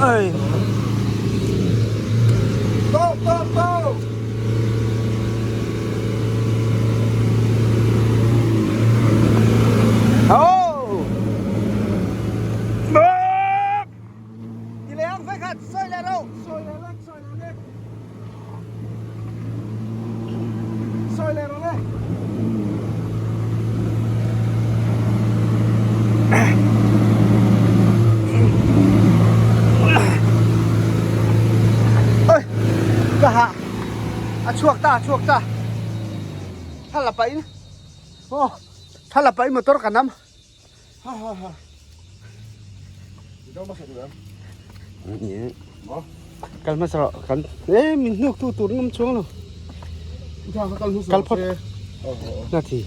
Ai. Go go go. Oh. Ti leh ang vek khat sawi leh ro. Sawi leh lek sawi leh lek. Sawi leh rawh le. Oi ka hah a chhuak ta a chhuak ta thla la pahin aw thla la pahin motor ka nam. Ha ha ha. Kal hmasa rawh kan e min hnuk tu tur ngam chuang lo. Kal phawt. Na thi.